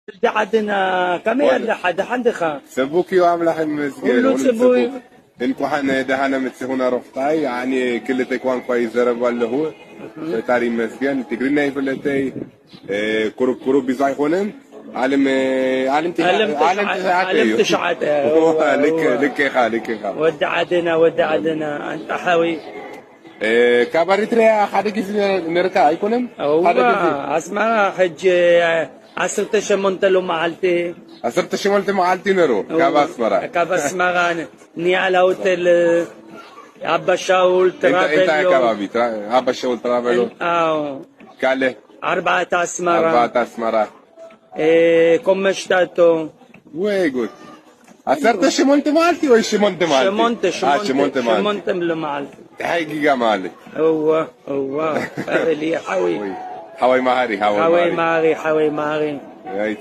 ወዲ ዓድና ከመይ ኣለ ሓደ ሓንድኻ? ጽቡቅ እዩ፣ ኣምላኽ ይመስገን። ኩሉ ጽቡቅ እዩ። እንኳን ደህና መጽኹና ሮፍታይ። ኣነ ክልተ ቋንቋ ይዘረብ ኣለኹ። ፈጣሪ ይመስገን። ትግርኛ ይፍለጠይ፣ እ፣ ቁሩብ ቁሩብ ብዙ ኣይኮነን። ዓለም፣ እ፣ ዓለም ትሽዓ-፣ ዓለም ትሽዓተ ዓለም እዩ። ትሽዓተ። ልክ፣ እዋ። ልክ ኢኻ፣ ልክ ኢኻ። ወዲ ዓድና፣ ወዲ ዓድና፣ ኣንጣሓዊ። እ፣ ካብ ኣሪትሪያ ሓደ ግዜ ነርካ ኣይኮነን? እዋ፣ ሓደ ግዜ። ኣስመራ ሕጂ ዓሰርተ ሸሞንተ ሎመዓልቲ። ዓሰርተ ሸሞንተ መዓልቲ ነሩ፣ ካብ እዋ፣ ኣስመራ። ካብ ኣስመራ ን-፣ ኒያላ ሆቴል፣ ኣባሻውል እንታይ፣ እንታይ ትራቨሎ። ኣካባቢ? ትራ-፣ ኣባሻውል ትራቨሎ? እን-፣ ኣዎ። ካልእ? ኣርባዕተ ኣስመራ። ኣርባዕተ ኣስመራ። እ፣ ኮመሽታቶ። ወይ ጉድ። ዓሰርተ ሸሞንተ መዓልቲ ወይ ሸሞንተ መዓልቲ? ሸሞንተ፣ አ፣ ሸሞንተ፣ ሸሞንተ መዓልቲ። ሸሞንተ መዓልቲ። እንታይ ጊጋ ማለት? እወ፣ እወ። ኣበሊ ሓወይ። ወይ፣ ሓወይ መሃሪ፣ ሓወይ ሓወይ መሃሪ። መሃሪ፣ ሓወይ መሃሪ። ኣይ፣